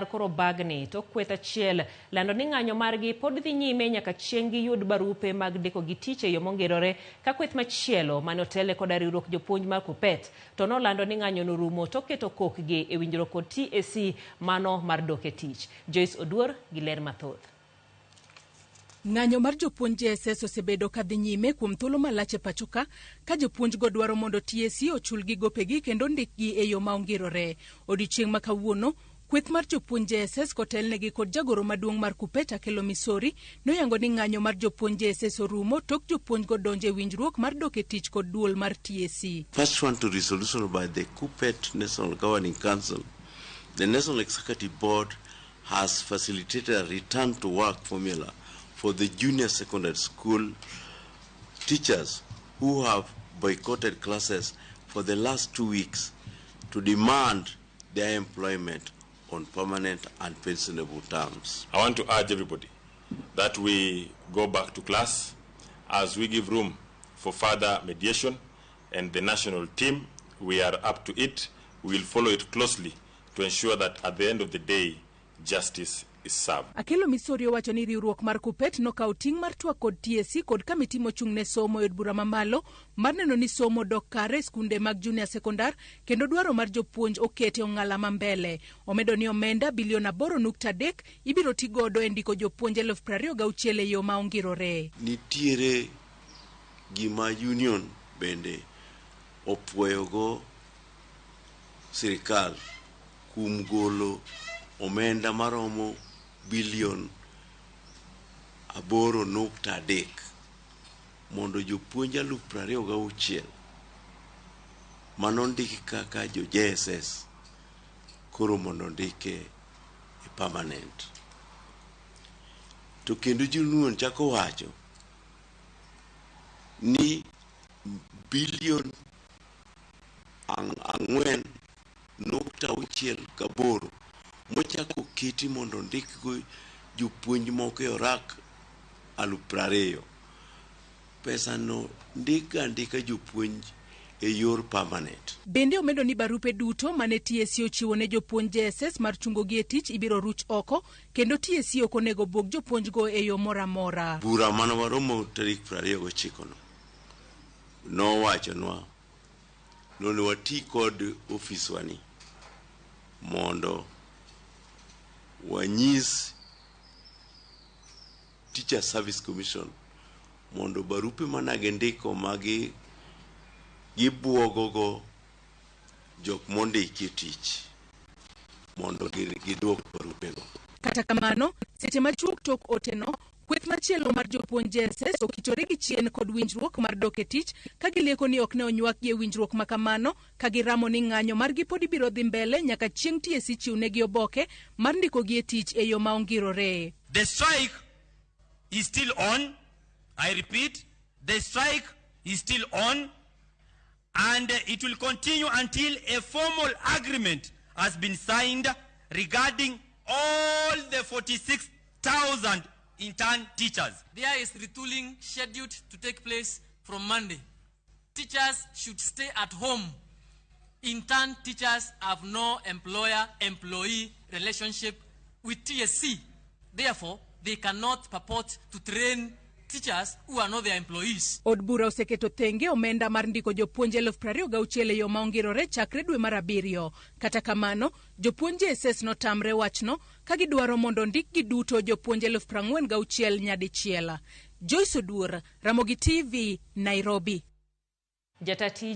Koro bagni to kweth achiel lando ni ng'anyo margi pod dhi nyime nyaka chieng' giyud barupe mag ndiko gi tich e yo mongirore ka kweth machielo mane otele koda riwruok jopuonj mar KUPPET to nolando ni ng'anyo norumo to keto kokgi e winjruok kod TSC mano mar dok e tich. Joyce Oduor gi ler mathoth. Ng'anyo mar jopuonj JSS osebedo ka dhi nyime kuom thuolo malach e pacho ka, ka jopuonjgo dwaro mondo TSC ochulgi gopegi kendo ndikgi e yo ma ongirore. Odiochieng' ma kawuono, kweth mar jopuonj JSS kotelnegi kod jagoro maduong' mar KUPPET Akello Misori noyango ni ng'anyo mar jopuonj JSS orumo tok jopuonjgo donjo e winjruok mar dok e tich kod duol mar TSC. Pursuant to resolution by the KUPPET National Governing Council, the National Executive Board has facilitated a return to work formula for the junior secondary school teachers who have boycotted classes for the last 2 weeks to demand their employment on permanent and pensionable terms. I want to urge everybody that we go back to class as we give room for further mediation, and the national team, we are up to it. We will follow it closely to ensure that at the end of the day, justice is served. Akello Misori owacho ni riwruok mar KUPPET nokawo ting' mar twak kod TSC kod kamiti mochung' ne somo e od bura mamalo mar neno ni somo dok kare e skunde mag junior sekondar kendo dwaro mar jopuonj okete ong'ala ma mbele. Omedo ni omenda bilion 8.3 ibiro ti godo e ndiko jopuonj 26,000 e yo ma ongirore. Nitiere gima union bende opuoyogo sirikal kuom golo omenda maromo bilion 8.3 mondo jopuonj 26,000 manondiki kaka jo JSS koro mondo ondike e permanent. To kendo union chako wacho ni bilion 4.68 mochako keti mondo ondikgo jopuonj moko e orak 20,000 pesa no ndik andika jopuonj e yor permanent. Bende omedo ni barupe duto mane TSC ochiwo ne jopuonj JSS mar chungogi e tich ibiro ruch oko kendo TSC ok onego buog jopuonjgo e yo moro amora. Bura mane waromo tarik 29 no nowachonwa nonego wati kod ofiswa ni mondo wanyis Teacher Service Commission mondo barupe mane gindiko magi gibuogo go jok mondiki e tich mondo giduok barupego. Kata kamano, seche machuok tok oteno, kweth machielo mar jopuonj JSS okichore gi chien kod winjruok mar dok e tich ka gilieko ni ok ne onywakgi e winjruok ma kamano ka giramo ni ng'anyo margi pod ibiro dhi mbele nyaka chieng' TSC chiwnegi oboke mar ndikogi e tich e yo ma ongirore. The strike is still on. I repeat, the strike is still on, and it will continue until a formal agreement has been signed regarding all the 46,000 intern teachers. There is retooling scheduled to take place from Monday. Teachers should stay at home. Intern teachers have no employer-employee relationship with TSC. Therefore, they cannot purport to train teachers who are not their employees. Od bura oseketo thenge omenda mar ndiko jopuonj 26,000 e yo ma ongirore chakre dwe mar abiriyo. Kata kamano, jopuonj JSS notamre wachno ka gidwaro mondo ondikgi duto jopuonj 46,000 nyadichiel. Joyce Oduor, Ramogi TV, Nairobi. Jata tij